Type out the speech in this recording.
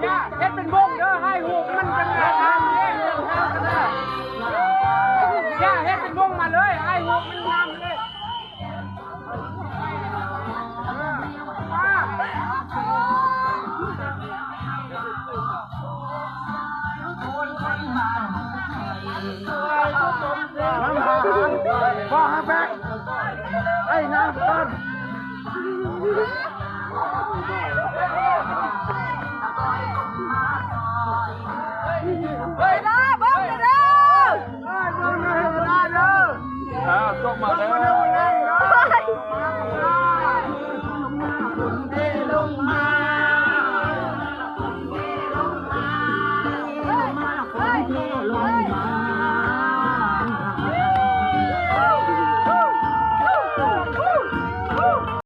ຢ່າເຮັດເປັນວົງເດີ ຖ່າຍຮູບມັນຈັງງາມເດ້. ຢ່າເຮັດເປັນວົງມາເລີຍ ຖ່າຍຮູບມັນງາມເດ້. ນຳພາຫາ ບໍ່ຫາແບກ ໄອ້ນາງກ່ອນ.